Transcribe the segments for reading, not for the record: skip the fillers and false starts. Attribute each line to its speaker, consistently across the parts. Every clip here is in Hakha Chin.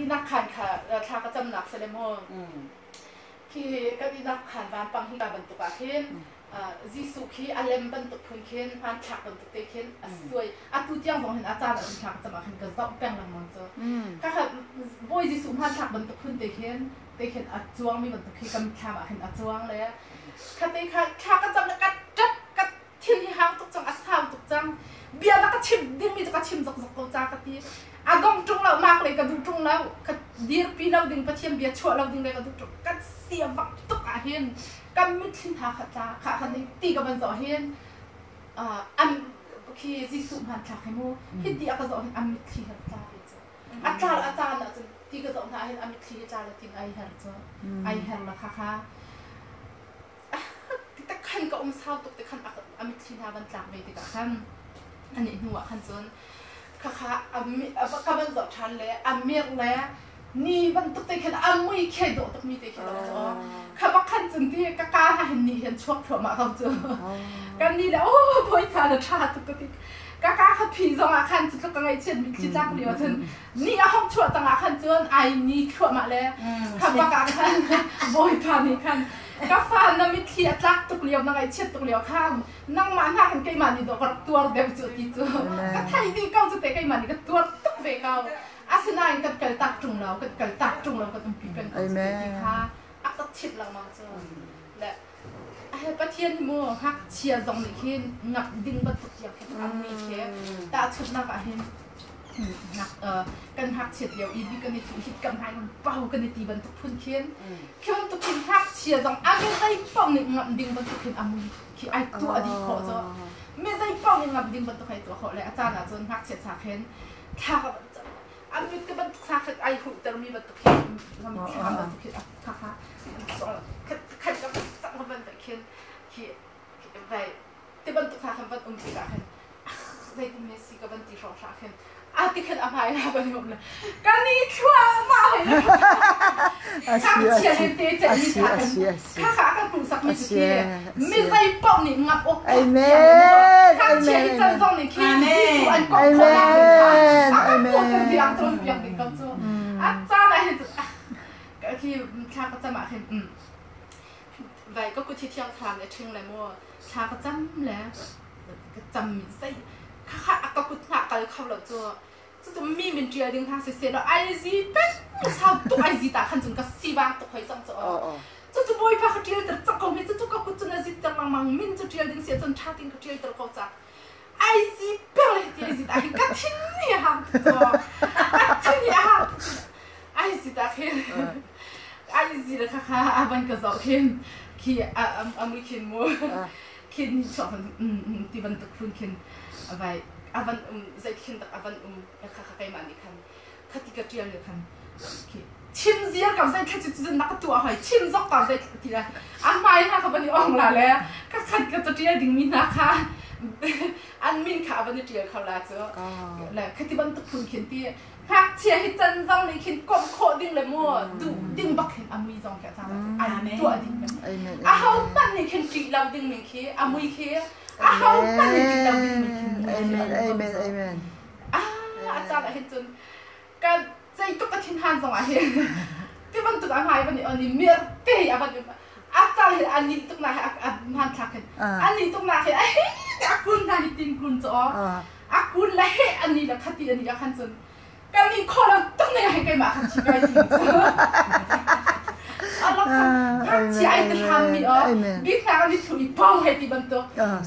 Speaker 1: Ihnak khaan kha thla ka camnak si le maw? Khi kan ihnak khaan vanpang hi bantuk ah khin Jesuh khi a lem bantuk phun khin hmanthlak bantuk te khin a suai. Atu tiang zong hin a caan ah thla ka cam ah khin ka zoh peng lengmang cu. Kha Bawi Jesuh hmanthlak bantuk phun te khin te khin a cuangmi bantuk khi ka mitthlam ah khin a cuang le kha te kha thla ka cam le ka ṭap ka thin hi hang tuk cang a sau tuk cang bia na ka chim dingmi cu ka chim zokzok ko ca ka ti a dong ṭung lo mak le ka duh ṭung lo ka dirpi lo ding Pathian bia chuah lo ding le ka duh ṭung ka sia vak tuk ah hin ka mitthli hna kha tla kha khan ti ka van zoh hin an khi Jesuh hmanthlak hi mu hi ti a ka zoh hin a mitthli he tla ve cu a tla a caan ah cun ti ka zoh hna hin a mitthli hi tla le tin ai her cu ai her la kha kha Tiktak khan ka um sau tuk te khan a mitthli hna van tlak ve tikah khan anih hnu ah khan cun khakha ka van zoh ṭhan le a mirh le ni bantuk te khin a mui khi dawh tuk mi te khi dawh cu kha bak khan cun ti ka ka hna hin ni hin chuak thluahmah ko cu kan ni le oh bawipa na ṭha tuk ka ti ka ka kha phi zong ah khan cu tluk ka ngaihchiat mitthli tlak lio cun ni a hong chuah cang ah khan cun ai ni thluahmah le kha bak ah khan bawipa nih khan ka fa na mitthli a tlak tuk lio na ngaihchiat tuk lio khan nangmah hna khan keimah nih dawh ka rak tuar deuh cu ti cu ka thei dih ko cu te keimah nih ka tuar tuk ve ko asinain kan kal tak ṭung lo kan kal tak ṭung lo kan umpi peng ko cu te ti kha a ka chimh lengmang cu le Pathian hi mu ngakchia zong nih khin ngak ding bantuk tiang khin a mi khi tahchunhnak ah hin kan ngakchiat lio i bi kan i thuh hit kam hai pau kan i ti bantuk phun khin khi bantuk khin ngakchia zong a mi zei paoh nih ngamh ding bantuk khin a mui khi ai tuah dih khawh cu mi zei paoh nih ngamh ding bantuk ai tuah khawh le a caan ah cun ngakchia sa khin thla a mit ka bantuk sa khin ai hulhter mi bantuk khi thla bantuk khi kha kha khat khat ka cang ka van khin khi vai ti bantuk kha khan van um tikah khin zeitin me si ka van ti hrawng hra khin a ti khin a hmai na van um le kan i thluahmah hoi ngakchia le te che mi kha kha kha kan hmuhsak mi cu khi mi zei paoh nih ngap awk ngakchia hi can zong nih khi Jesuh an kong khawh nak ding kha a kan hmuhter tiang cawnpiak ding ko cu a caan ah hin khi thla ka cam ah khin vai ka kut hi thiang thlam le ṭhing le maw thla ka cam le ka cam mi zei khakha a ka kut hna kal kho lo cu cucu mi min ṭial ding hna siseh law ai zi peng sau tuk ai zi ta khan cun ka sivang tuk hoi cang cu cucu bawipa ka ṭial ter cak ko mi cucu ka kut cun a zit ter lengmang min cu ṭial ding si cun ṭha tin ka ṭial ter ko cak ai zi peng le ti ai zi ta hin ka thin ni a hang tuk ka thin ni a hang tuk ai zi ta khin ai zi le kha kha a van ka zoh khin khi a mui khin mu khin chuak ti bantuk phun khin vai a van um zei khin tak a van um kha kha keimah nih khan khati ka ṭial le khan khi chim ziar ka zei thla cu na ka tuah hoi chim zok ka zei ti la a hmai hna kha van i ong la le ka khat ka ca ṭial ding mi hna kha an min kha van i ṭial kho la cu le khati bantuk phun khin ti ngakchia hi can zong nih khin komh khawh ding le mu duh ding bak hin a mui zong khi a cang ai tuah ding a ho hmanh nih khin ṭih lo ding mi khi a mui khi a ho hmanh nih ṭih lo ding mi khi
Speaker 2: amen amen amen
Speaker 1: ah a caan ah hin cun ka zeitluk ka thinhan zong ah hin ti bantuk a hmai van i on i mir te hi a van a cal hin a nih tuk nak hi a hmanthlak hin a nih tuk nak hi a hi te a kun hna hi tin kun cu a kun le he a ni le khati a ni a khan cun kan nih khawh lo tuk ne hai keimah khan thi kai ti cu ngakchia ai ti hram mi o bik hna kan i thu i pong hei ti bantuk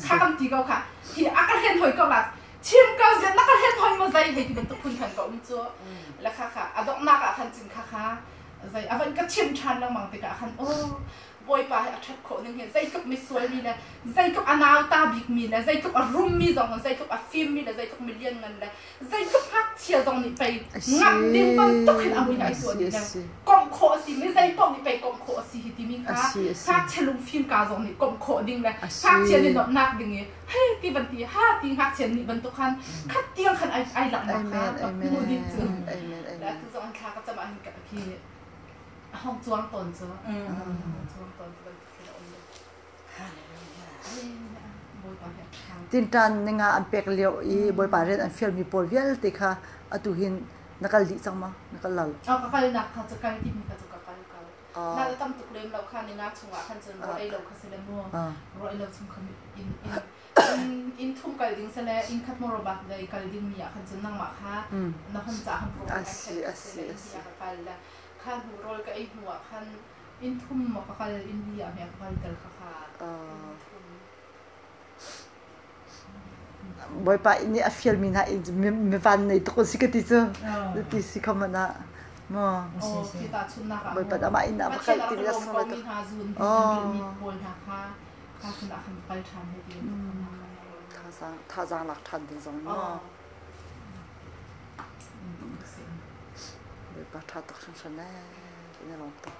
Speaker 1: kha kan ti ko kha hi a ka hlen hoi ko la chim ko zian na ka hlen hoi ma zei hei ti bantuk phun khan ka um cu la kha kha a donghnak ah khan cin kha kha zei a van ka chim ṭhan lengmang tikah khan aw Bawipa hi a ṭhat khawh ning hi zeitluk misual mi le zeitluk a nauta bik mi le zeitluk a rum mi zong zeitluk a fim mi le zeitluk milian ngan le zeitluk ngakchia zong nih pei ngamh ding bantuk hin a mui ai tuah dih le komh khawh a si mi zei paoh nih pei komh khawh a si hi timi kha ngakchia lungfim ka zong nih komh khawh ding le ngakchia nih nuamhnak ding i hei ti van ti ha ti ngakchia nih bantuk khan khat tiang khan ai ai langhnak kha ka hmuh dih cu le atu zong an thla ka cam ah hin ka khi hong cuang tawn cu hong cuang tawn cu bantuk thil a um
Speaker 2: Tinṭan ninga an pek lio i Bawipa rian an fialmi pawl vialte kha atu hin Na kal dih cang ma? Na kal lo?
Speaker 1: Oh, ka kalnak kha cu kal timi kha cu ka kal ko. Na tam tuk lem lo kha ni nga chungah khan cun ro ei lo kha si le mu. Ro ei lo chung kha in in in thum kal ding sele in khat mo ro bak dei kal ding mi ah khan cun nangmah kha na hon ca han pro
Speaker 2: Asi asi asi.
Speaker 1: Ka kal le kha hnu rol ka ei hnu ah khan in thum ma ka kal in li ah me ka kal tel kha kha.
Speaker 2: Bawipa nih a fialmi hna mi van nei tuk si ka ti cu ti si kho man ah maw Bawipa amah inn ah va kal ti la sung
Speaker 1: tuk
Speaker 2: thazaang lak ṭhan ding zong maw Bawipa ṭha tuk hringhran ee na lawm tuk.